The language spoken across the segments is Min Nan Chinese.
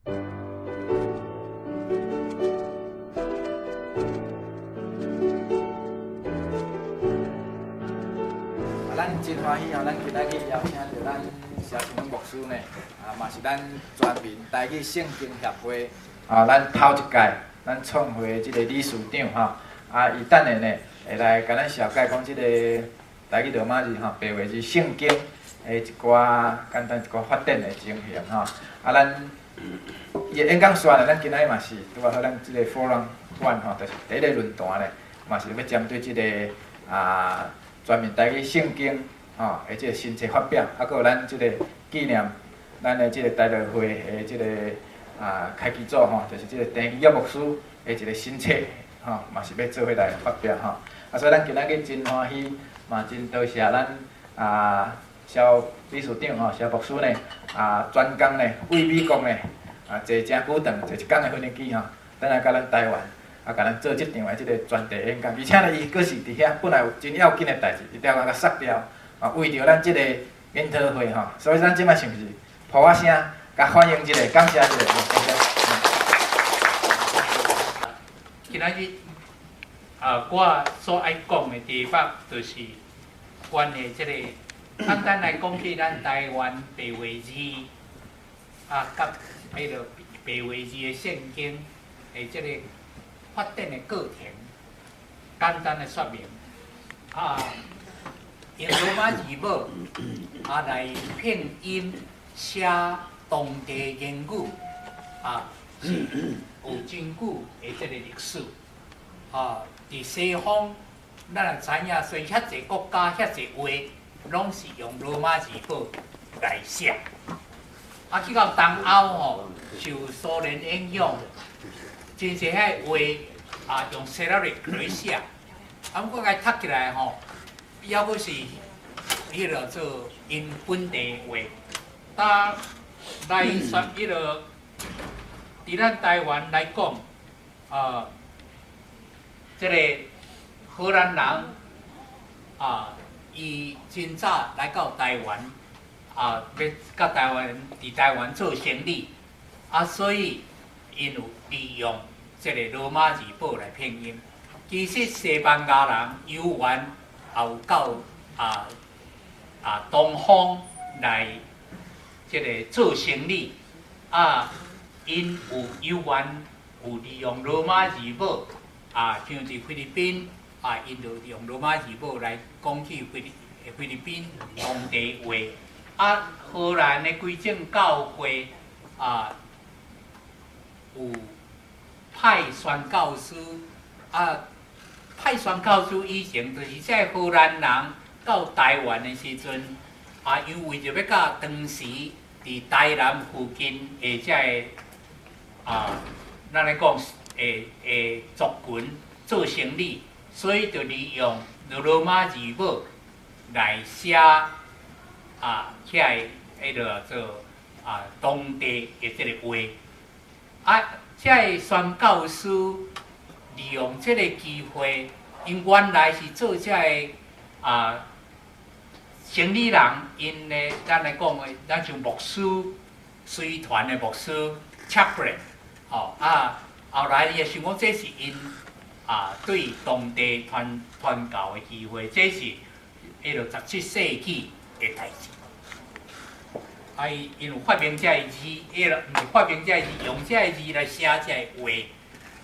啊，咱真歡喜哦！咱今仔日邀請著咱蕭清文牧師呢，啊，嘛是咱全民台語聖經協會啊，咱頭一屆咱創會這個理事長吼，啊，伊等下呢會來共咱紹介講這個台語羅馬字吼，白話字聖經的一寡簡單一寡發展的情形吼。啊，咱伊的演講煞呢，咱今仔日嘛是拄仔好，咱這個 Forum One 吼，就是第一個論壇呢，嘛是欲針對這個啊，全民台語聖經吼，的這個新冊發表，啊，閣有咱這個紀念咱的這個台樂會的這個啊開基祖吼，就是這個鄭基業牧師的一個新冊吼，嘛是欲做伙來發表吼。啊，所以咱今仔日真歡喜，嘛真多謝咱啊蕭理事長吼，蕭牧師呢啊專工呢為美國呢啊坐誠久長，坐一工的飛機吼，轉來到咱台灣。啊，共咱做這場的這個專題演講，而且呢，伊閣是佇遐本來有真要緊的代誌，伊調共煞掉，啊，為著咱這個研討會吼，所以咱這擺是毋是噗仔聲，共歡迎一下，感謝一下，感謝。今仔日啊，我所愛講的題目就是關於這個簡單來講起咱台灣白話字啊，佮彼个白話字的聖經的這個發展的過程，簡單的說明啊，用羅馬字母啊來拼音寫當地言語啊，是有真久的這個歷史啊。佇西方，咱也知影，所以遐濟國家、遐濟話，攏是用羅馬字母來寫。啊，去到東歐吼，受蘇聯影響，真濟遐話啊，用西羅曆來寫，啊，毋過共讀起來吼，抑閣是彼个做𪜶本地話。搭來說彼个，佇咱台灣來講，啊，這个荷蘭人啊，伊真早來到台灣，啊，欲佮台灣佇台灣做生意，啊，所以𪜶有利用這個羅馬字母來拼音。其實西班牙人有緣也有到啊啊東方來這個做生意，啊，𪜶有有緣有利用羅馬字母，啊，像佇菲律賓啊，𪜶就用羅馬字母來講起菲律賓當地話。啊，荷蘭的歸正教會啊，有派宣教師啊，派宣教師以前就是這荷蘭人到台灣的時陣，啊，因為著欲佮當時佇台南附近的這个啊，咱來講的族群做生意，所以就利用羅馬字母來寫啊，遐个彼个做啊當地的這个話。啊，這个宣教師利用這個機會，𪜶原來是做這个啊生意人，𪜶的咱來講的，咱像牧師隨團的牧師 chaplain，吼啊，後來伊會想講這是𪜶啊對當地傳傳教的機會，這是彼个17世紀的代誌。啊，伊𪜶有發明這个字，彼个毋是發明這个字，用這個字來寫這个話，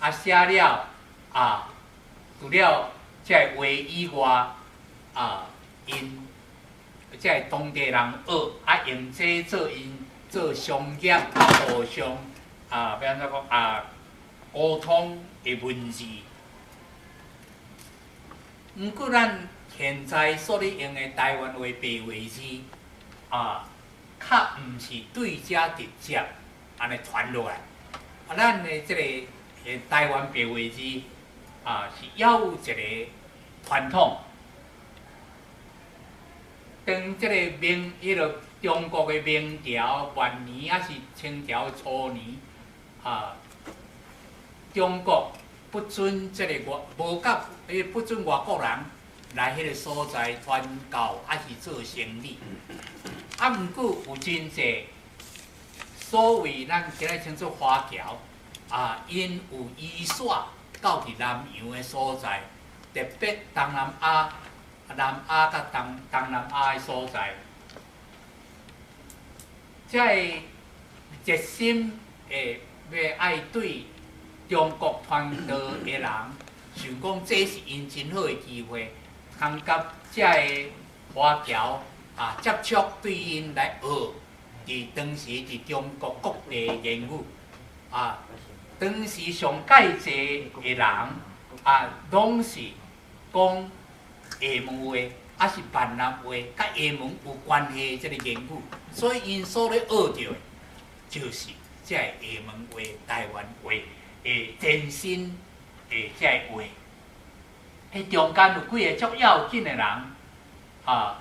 啊寫了啊，除了這个話以外，啊，𪜶這个當地人學，啊用這做𪜶做商業啊互相啊，欲按怎講啊，溝通的文字。毋過咱現在所咧用的台灣話白話字啊，較毋是對遮直接按呢傳落來。啊，咱的這個台灣白話字啊，是猶有一個傳統。當這個明，彼个中國的明朝末年，抑是清朝初年，啊，中國不准這个外無佮，不准外國人來彼个所在傳教，抑是做生意。啊，毋過有真濟所謂咱今日稱做華僑啊，𪜶有移徙到佇南洋的所在，特別東南亞、南亞佮東南亞的所在，這个熱心會欲愛對中國傳道的人，想講這是𪜶真好的機會，通佮這个華僑啊接觸，對𪜶來學佇當時佇中國各地的言語啊。當時上蓋濟的人啊，攏是講廈門話，抑是閩南話，佮廈門有關係的這个言語，所以𪜶所咧學著的，就是這个廈門話、台灣話的前身的這个話。彼中間有幾个足要緊的人啊，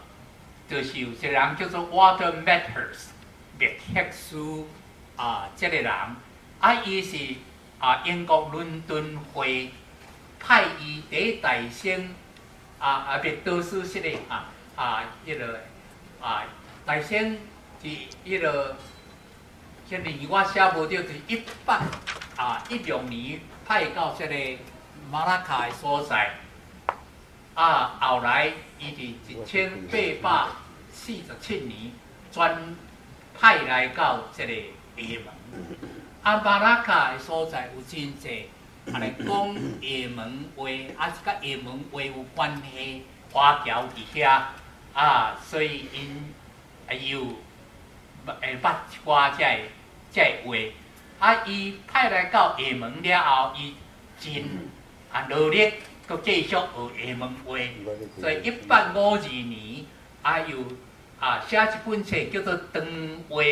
就是有一个人叫做 Walter Medhurst，麥赫斯啊，這个人啊，伊是啊英國倫敦會派伊佇大聖啊麥多斯式的啊，彼个啊大聖是彼个，這年我寫無著，就是1816年派到這个馬拉卡的所在。啊，後來伊佇1847年轉派來到這个廈門。啊，馬拉卡的所在有真濟，按呢講廈門話，抑是佮廈門話有關係華僑佇遐，啊，所以𪜶又會捌一寡這个話。啊，伊派來到廈門了後，伊真努力，閣繼續學廈門話。所以1852年，啊又寫一本冊叫做《唐話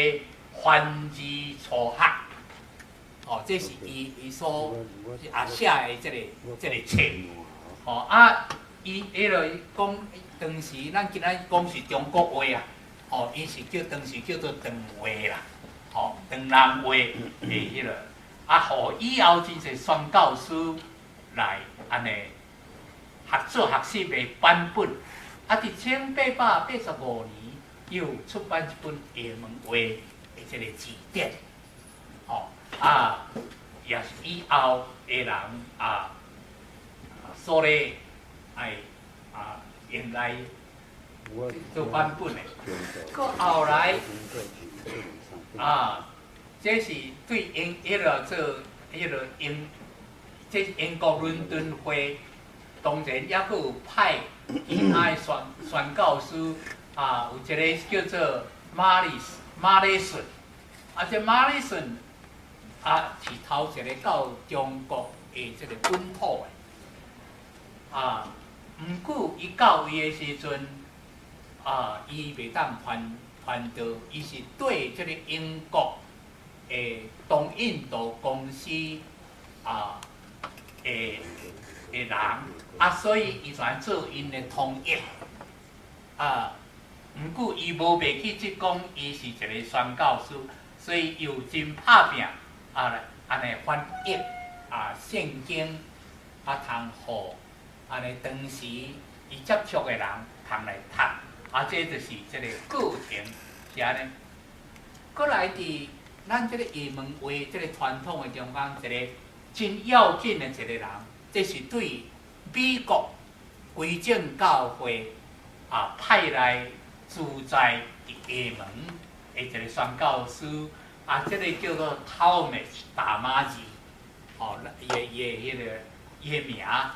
翻字初學》。哦，這是伊所寫的這个冊。哦啊，伊彼落講當時咱今仔講是中國話啊，哦，伊是叫當時叫做唐話啦，吼，唐人話的彼落，啊，予以後真濟宣教師來按呢學做學習的版本。啊，佇1885年又出版一本廈門話的這个字典，吼，啊，也是以後的人啊，所咧愛用來做版本的。閣後來啊，這是對英彼个做彼个英，這是英國倫敦會，當然抑閣有派其他的宣教師啊，有一个叫做馬里遜，啊，這馬里遜啊是頭一个到中國的這个本土的，啊，毋過伊到位的時陣，啊，伊袂當傳道，伊是對這个英國的東印度公司的人，啊，所以伊就做𪜶的通譯，啊，毋過伊無袂記得講伊是一个宣教師，所以又真拍拚啊，按呢翻譯聖經啊，通予按呢當時伊接觸的人通來讀，啊，這就是這个過程是按呢。閣來佇咱這个廈門話這个傳統的中間，一个真要緊的一个人，這是對美國歸正教會派來駐在佇廈門的一个宣教師，啊，這个叫做 Talmage 達馬字，哦，伊的名，啊，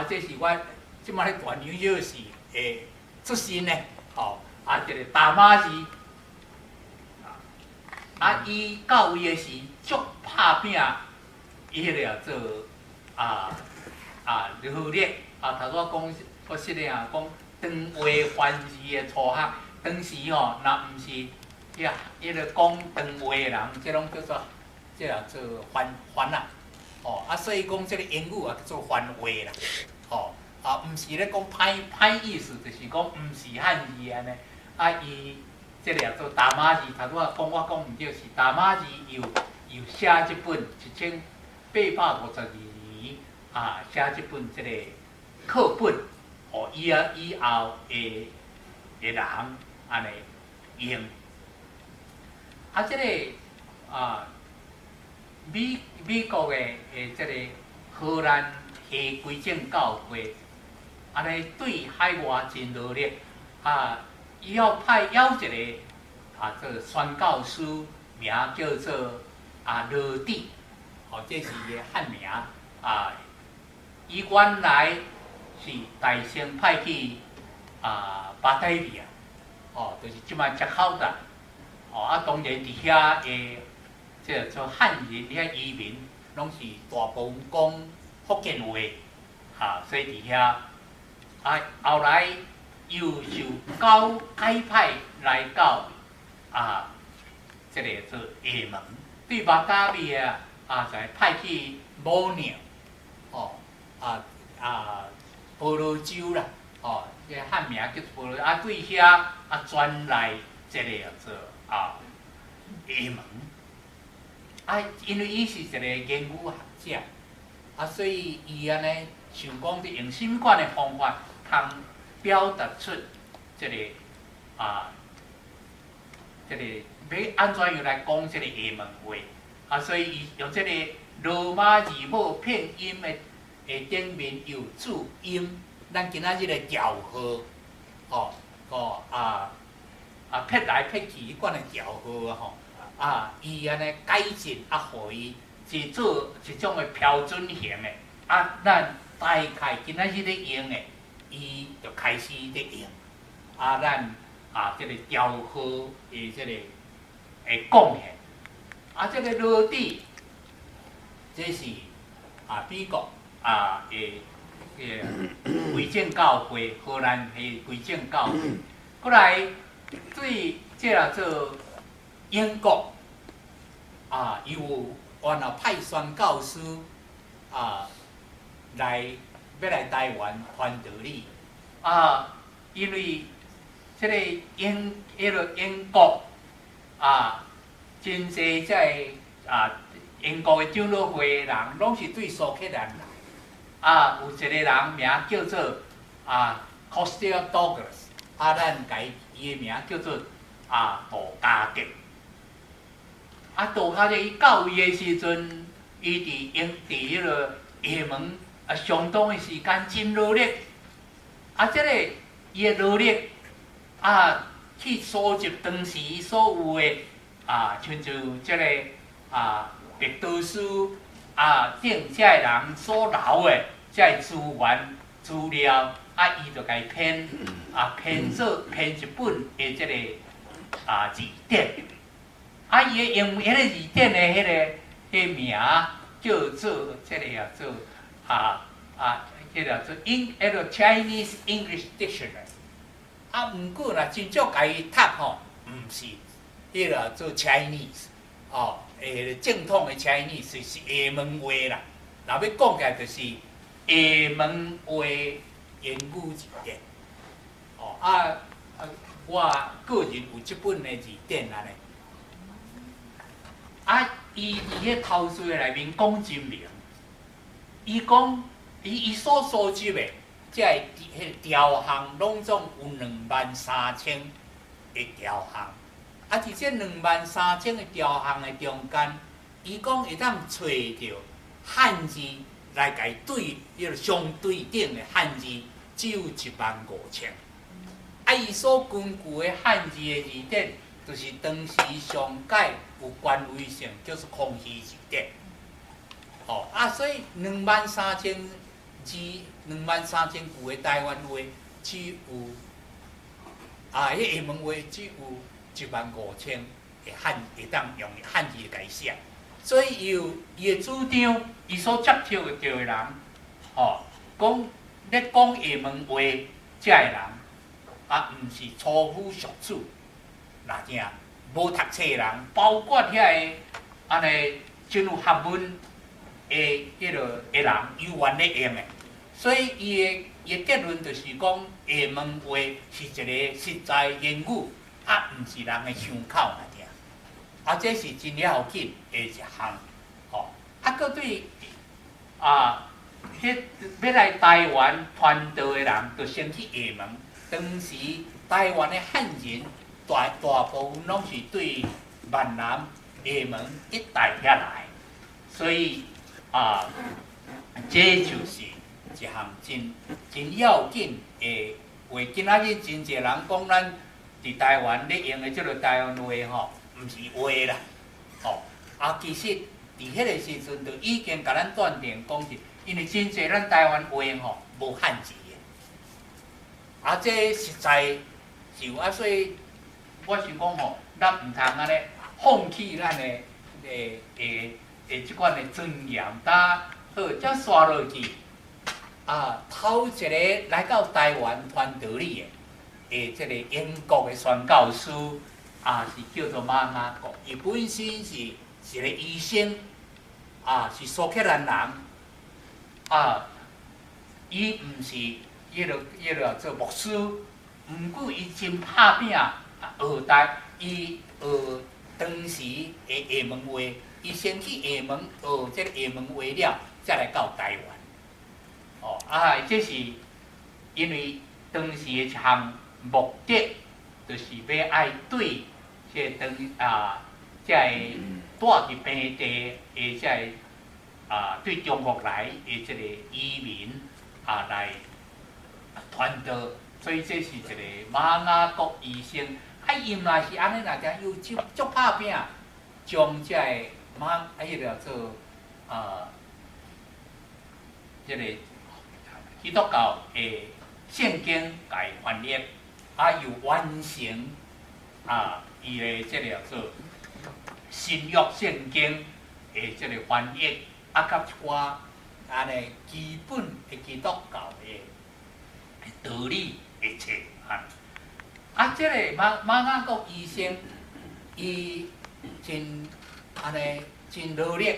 這是我這擺咧大紐約市的出身的，吼，啊，這个達馬字，啊，伊到位的時足拍拚，伊彼个做努力啊，頭拄仔講我實的啊，講唐話翻字的初學，當時吼，若毋是彼个講唐話的人，這攏叫做這個做翻翻啊，吼啊，所以講這个英語也叫做翻話啦，吼啊，毋是咧講歹歹意思，就是講毋是漢字按呢，啊，伊這個做達馬字，頭拄仔講我講毋對，是達馬字又寫這本1852年啊，寫這本這个課本，予以後的人按呢用。啊，這个啊美國的這个荷蘭系歸正教會，按呢對海外真努力啊，伊要派邀一个啊，這个宣教師名叫做啊羅智，哦，這是伊的漢名啊。伊原來是大清派去啊巴達維亞，哦，就是這擺雅加達，哦啊，當然佇遐的這個做漢人遐移民，攏是大部分講福建話，啊，所以佇遐啊，後來又受高改派來到啊，這个做廈門，對巴達維亞啊，就派去母娘，哦，啊啊，婆羅洲啦，哦，這个漢名叫婆羅，啊，對遐啊轉來這个做啊廈門，啊，因為伊是一個言語學者，啊，所以伊按呢想講，佇用啥物款的方法，通表達出這個啊，這個欲按怎樣來講這个廈門話，啊，所以伊用這个羅馬字母拼音的頂面有注音，咱今仔日的調號，哦哦啊啊撇來撇去彼款的調號啊吼，啊，伊按呢改進啊，予伊是做一種的標準型的，啊，咱大概今仔日咧用的，伊就開始咧用，啊，咱啊這个調號的這个的貢獻，啊，這个羅智，這是啊美國啊的的歸正教會，荷蘭的歸正教會，過來對這个做英國啊，伊有原來派宣教師啊來欲來台灣傳道理啊，因為這个英彼个英國啊，真濟這个啊英國的長老會的人，攏是對蘇格蘭來啊，有一个人名叫做啊 Koster Douglas，啊，咱共伊的名叫做啊杜嘉德。啊，杜嘉德伊到位的時陣，伊佇英佇彼个廈門啊，相當的時間真努力。啊，這个伊的努力啊，去搜集當時所有的啊，親像這个啊白道書啊等這个人所留的這个資源資料，啊，伊就共伊編啊編做編一本的這个啊字典。啊，伊的英彼个字典的彼个名叫做這个啊做啊啊，彼个做英彼个 Chinese English Dictionary。啊，毋過若真少共伊讀吼，毋是彼个做 Chinese，哦，正統的 Chinese 是廈門話啦。若欲講起來就是廈門話英語字典。哦啊啊，我個人有這本的字典按呢。啊，伊佇彼頭書的內面講真明，伊講伊所收集的這个彼个條項，攏總有23,000个條項。啊，佇這兩萬三千个條項的中間，伊講會當揣著漢字來共對，彼個相對等的漢字只有15,000。啊，伊所根據的漢字的字典，就是當時上蓋有權威性，叫做康熙字典。哦，啊，所以兩萬三千字、23,000句的台灣話，只有啊，彼廈門話只有15,000個漢會當用漢字來寫。所以伊有伊的主張，伊所接觸著的人，吼，講咧講廈門話這个人，啊，毋是粗夫俗子，若正無讀冊的人，包括遐个按呢真有學問的彼个的人，猶原咧用的。所以伊的結論就是講，廈門話是一个實在言語，啊，毋是人的胸口爾爾。啊，這是真要緊的一項，吼。啊，閣對啊，彼欲來台灣傳道的人，就先去廈門。當時台灣的漢人大大部分攏是對閩南的廈門一帶遐來，所以啊，這就是一項真真要緊的話。今仔日真濟人講咱佇台灣咧用的這個台灣話吼，毋是話啦，吼啊，其實佇彼個時陣就已經共咱斷定講是，因為真濟咱台灣話吼無漢字的，啊，這實在是有啊，所以我想講吼，咱毋通按呢放棄咱的的的的這款的尊嚴。呾好，才紲落去啊，頭一個來到台灣傳道理的，的這個英國的宣教師啊，是叫做馬雅各，伊本身是一個醫生，啊，是蘇格蘭人，啊，伊毋是彼個做牧師，毋過伊真拍拚學台，伊學當時的廈門話，伊先去廈門學這個廈門話了，才來到台灣。哦，啊，這是因為當時的一項目的，就是欲愛對這個當啊，這個蹛佇平地的這個啊，對中國來的這個移民啊來傳道，所以這是一個馬雅各醫生。啊，伊嘛是按呢，若聽又足足拍拚，將這個馬啊，彼個做啊，這個基督教的聖經共伊翻譯，啊，又完成啊，伊的這個做新約聖經的這個翻譯，啊，佮一寡按呢基本的基督教的道理的冊啊。啊，這個馬馬雅各醫生，伊真按呢真努力。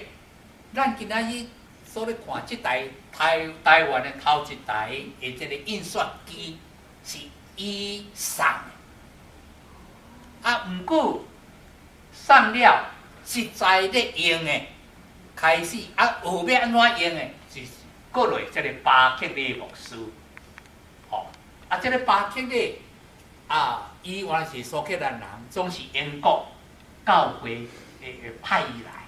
咱今仔日所咧看這台台台灣的頭一台的這個印刷機是伊送的。啊，毋過送了，實在咧用的，開始啊學欲按怎用的，是過落這個巴克禮牧師。吼，啊，這個巴克禮啊，伊原來是蘇格蘭人，總是英國教會的派伊來。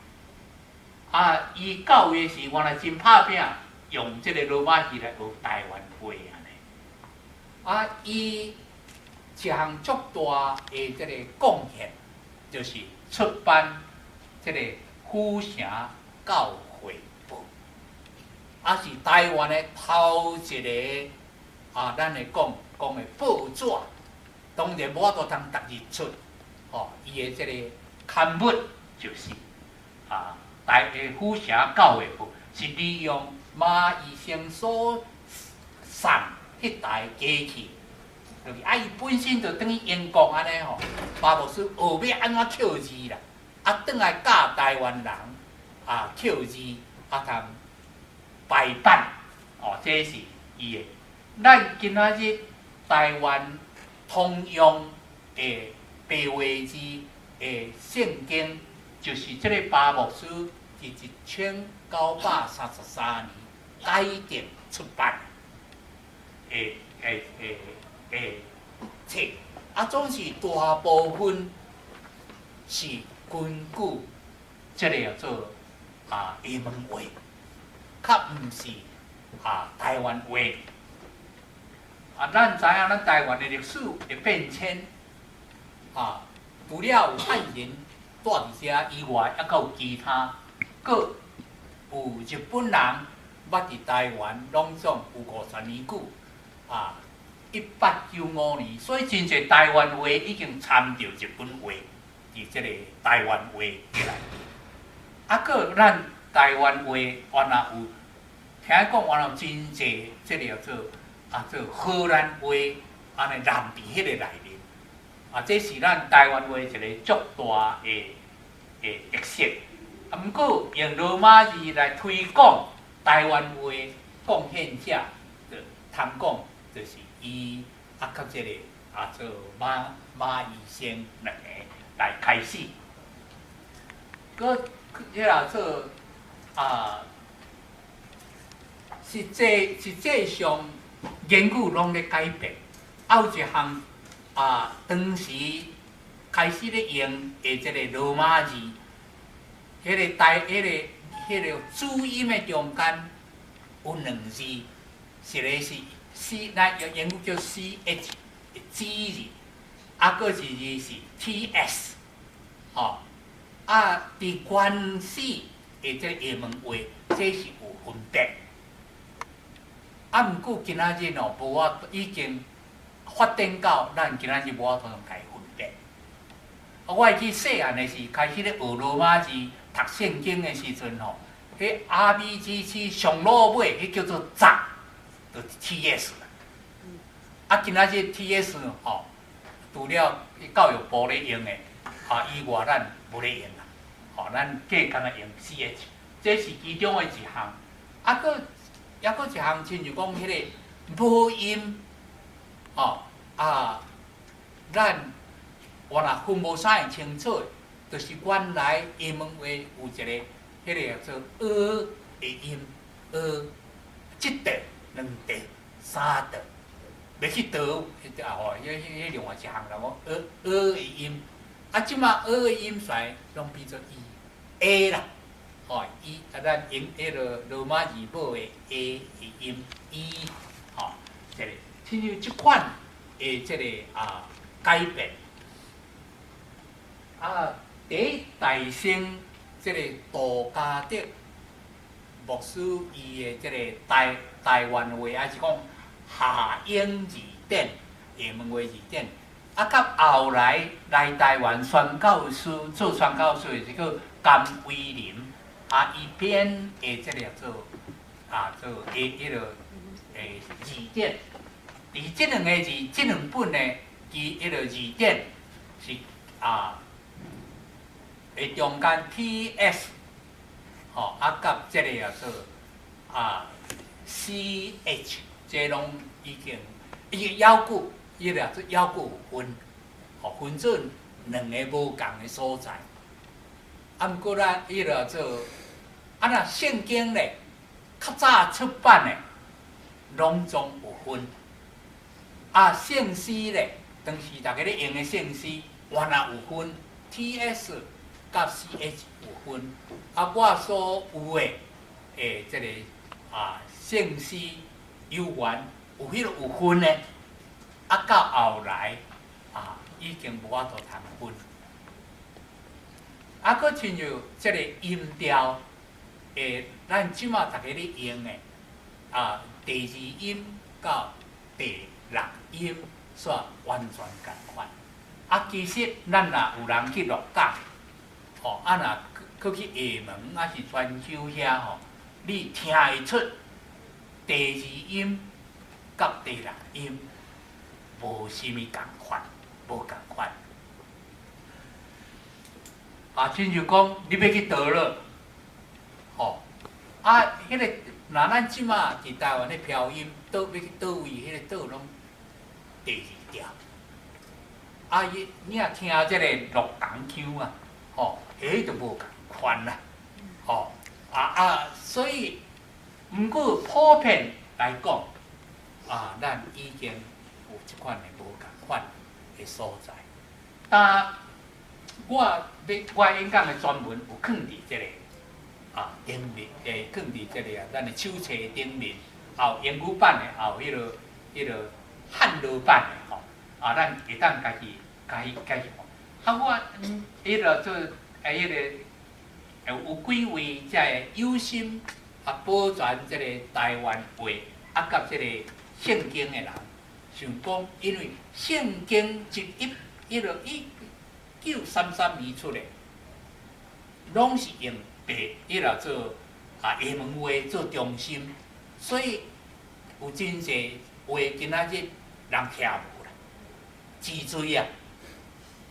啊，伊教會時原來真拍拚，用這個羅馬字來學台灣話按呢。啊，伊一項足大的這個貢獻，就是出版這個府城教會報，啊是台灣的頭一個啊，咱會講講的報紙，當然無法度通逐日出，吼，伊的這個刊物就是啊，台的府城教會報，是利用馬醫生所送彼台機器，就是啊，伊本身就轉去英國按呢吼，馬牧師學欲按怎刻字啦，啊，轉來教台灣人啊刻字，啊通排版，哦，這是伊的。咱今仔日台灣通用的白話字的聖經，就是這個巴牧師佇1933年改訂出版的的的的冊，啊，總是大部分是根據這個叫做啊廈門話，較毋是啊台灣話。啊，咱知影咱台灣的歷史的變遷，啊，除了有漢人蹛佇遮以外，猶閣有其他，閣有日本人捌佇台灣，攏總有50年久，啊，1895年，所以真濟台灣話已經摻著日本話佇這個台灣話的內面。啊，閣咱台灣話原來有聽講，原來有真濟這個叫做啊做荷蘭話，按呢糅佇彼個內面。啊，這是咱台灣話一個足大的的特色。啊，毋過用羅馬字來推廣台灣話貢獻者，就通講就是伊啊，佮這個啊做馬馬醫生兩个來開始。閣彼個做啊，實際實際上言語攏咧改變，啊有一項啊，當時開始咧用的這個羅馬字，彼个台，彼个主音的中間有兩字，一个是 C，咱用英語叫 CH 子字，啊，閣一字是 TS，吼，啊，佇原始的這個廈門話，這是有分別。啊，毋過今仔日哦，無法已經發展到咱今仔日無法度共伊分別。我會記細漢的時，開始咧學羅馬字讀聖經的時陣吼，彼 R B G C 上落尾，彼叫做雜，就是 TS 啦。啊，今仔日 TS 吼，除了教育部咧用的，啊以外，咱無咧用啦。吼，咱計干焦用 CH，這是其中的一項。啊，閣抑閣一項，親像講彼個母音，吼啊，咱我若分無啥會清楚，就是原來廈門話有一個，彼個叫做呃的音，呃，一調、兩調、三調，欲去倒，啊吼，彼另外一項人講呃呃的音，啊，這馬呃的音煞攏變做 E A 啦，吼，E 啊，咱用彼个羅馬字母的 A 的音 E，吼，這個親像這款的這個啊改變，啊，佇大聖這個杜嘉德牧師伊的這個台灣話，抑是講夏英字典、廈門話字典，啊，佮後來來台灣宣教師做宣教師的是叫甘威林，啊，伊編的這個做啊做彼個字典，佇這兩个字，這兩本呢，其彼个字典是啊，的中間 T S，吼，啊，佮這個叫做啊 C H，這攏已經伊猶閣，伊個做猶閣有分，吼，分做兩个無仝的所在。啊，毋過咱彼個做，啊若聖經咧，較早出版的，攏總有分。啊，聖詩咧，當時逐家咧用的聖詩，原來有分 T S 佮 C H 有分。啊，我所有的這个啊聖詩有緣有彼个有分的，啊，到後來啊已經無法度通分。啊，閣親像這個音調，咱這馬逐家咧用的啊，第二音到第六音煞完全仝款。啊，其實咱若有人去鹿港，吼，啊若閣去廈門，抑是泉州遐吼，你聽會出第二音佮第六音無啥物仝款，無仝款。啊，親像講你欲去佗落，吼，啊，彼个若咱這馬佇台灣的飄音，佗欲去佗位，彼个佗攏第二調。啊，伊你若聽這个鹿港腔啊，吼，彼就無仝款啦，吼，啊啊，所以，毋過普遍來講，啊，咱已經有這款的無仝款的所在。但我欲我演講的專文有囥佇這個啊頂面，囥佇這個啊，咱的手冊頂面，也有英語版的，也有彼个漢羅版的吼。啊，咱會當家己家己家己看。啊，我彼个做彼个有幾位遮个有心啊保全這个台灣話啊，佮這個聖經的人，想講，因為聖經一一個1933年出的，攏是用白彼個做啊廈門話做中心，所以有真濟話今仔日人聽無啦，真濟啊，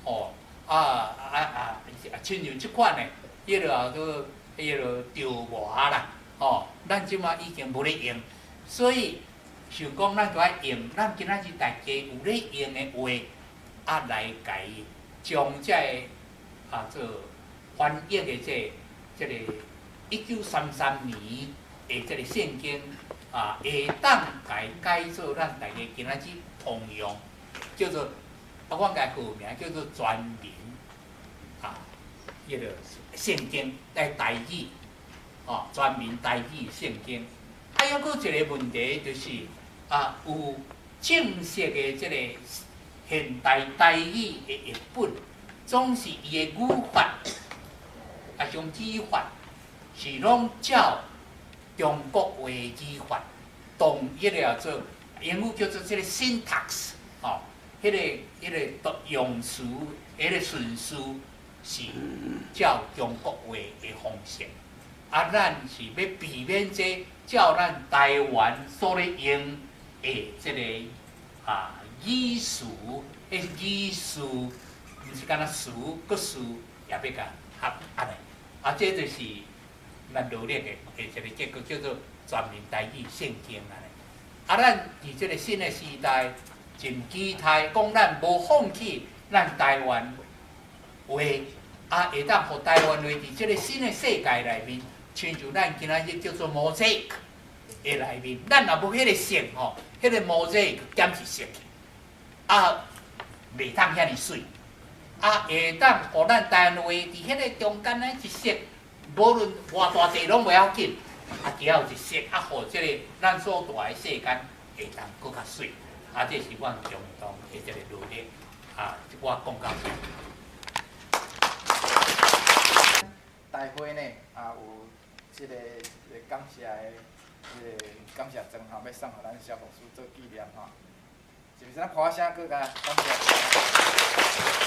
哦啊啊啊，親像這款的，彼个做彼个著磨啦，吼，咱這馬已經無咧用，所以想講咱就愛用，咱今仔日大家有咧用的話，啊來共伊將這个啊做翻譯的這個1933年的這个聖經啊，會當共伊改做咱大家今仔日通用，叫做啊，我共伊號名叫做全民啊，彼个聖經來台語，吼，全民台語聖經。啊，猶閣一個問題就是啊，有正式的這個現代台語的譯本，總是伊的語法，啊，像語法是攏照中國話語法，當彼個叫做英語叫做這個 syntax，吼，彼個讀用詞，彼個順序是照中國話的方式。啊，咱是欲避免這照咱台灣所咧用的這個啊語詞，彼語詞毋是干焦詞，閣詞也欲共合按呢。啊，這就是咱努力的一個結果，叫做全民台語聖經按呢。啊，咱佇這個新的時代，真期待講咱無放棄咱台灣話，啊，會當予台灣話佇這個新的世界內面，親像咱今仔日叫做 mosaic 的內面，咱若無彼個色吼，彼個 mosaic 減是色去，啊，袂當遐爾媠，啊，會當予咱台灣話佇彼個中間呢一色，無論偌大濟攏袂要緊，啊，只要有一色，啊，予這個咱所蹛的世間會當閣較媠，啊，這是阮共同的一個努力，啊，我講到這。大會呢，啊有這個感謝的這個感謝狀吼，欲送予咱蕭牧師做紀念吼。是毋是？咱拍聲閣共感謝。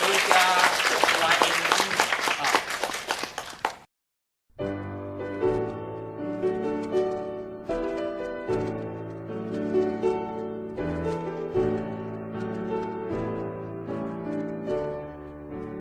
多謝歡迎。